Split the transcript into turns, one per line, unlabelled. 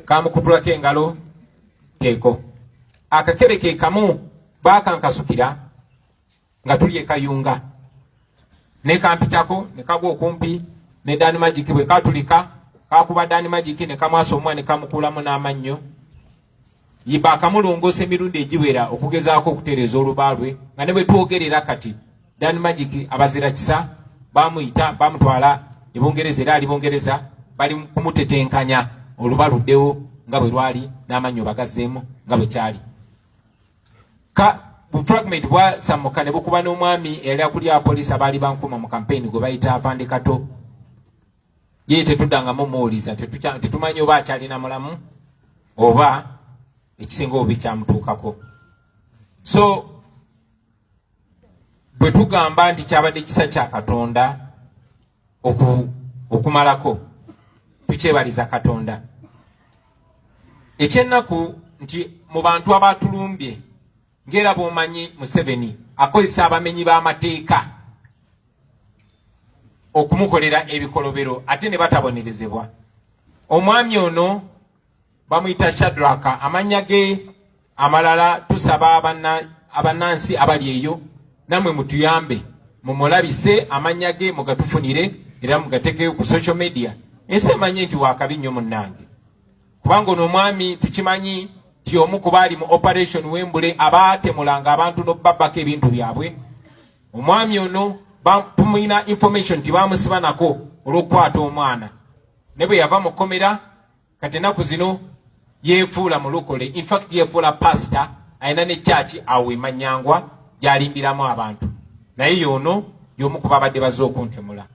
Kamukutulako engalo keeko. Akakebe ke kamu baakankasukira nga tuli e Kayunga, ne kampitako ne kagwa okumpi ne Dan Magic. Bwe katulika kakuba Dan Magic ne kamwasa omwa ne kamukuulamu n'amannyo. Yiba akamulongoosa emirundi egiwera okugezaako okutereeza oluba lwe, nga ne bwe twogerera kati Dan Magic abazira kisa bamuyita bamutwala e Bungereza, era ali Bungereza bali kumutetenkanya oluba luddewo nga bwe lwali n'amannyo bagazzeemu nga bwe kyali. Ka bu fragment bwasammuka ne bukuba n'omwami eyali akulya poliisi abaali bankuma mu kampeyini gwe bayita Afande Kato. Ye tetuddangamu muwuliza, tetumanyi oba akyalina mulamu oba ekisinga obubi kyamutuukako. So bwe tugamba nti kyabadde kisa kya Katonda okumalako, tukyebaliza Katonda. Ekyennaku nti mu bantu abatulumbye, ng'era bw'omanyi Museveni akozesa abamenyi b'amateeka okumukolera ebikolobero ate ne batabonerezebwa. Omwami ono bamuyita Shadraka, amannya ge amalala tusaba abannansi abali eyo namwe mutuyambe mumulabise amannya ge, mugatufunire era mugatekeyo ku social media, ensi emanye nti wakabi nnyo munnange, kubanga ono omwami tukimanyi nti omu ku baali mu Operation Wembule abaatemulanga abantu n'okubabbako ebintu byabwe. Omwami ono tumulina information nti bamusiba nako olw'okukwata omwana, ne bwe yava mu kkomera kati ennaku zino yeefuula mulokole, infact yeefuula pastor, alina ne kyaki awo emanyangwa gyalimbiramu abantu, naye yoono y'omu ku babadde bazze okuntemula.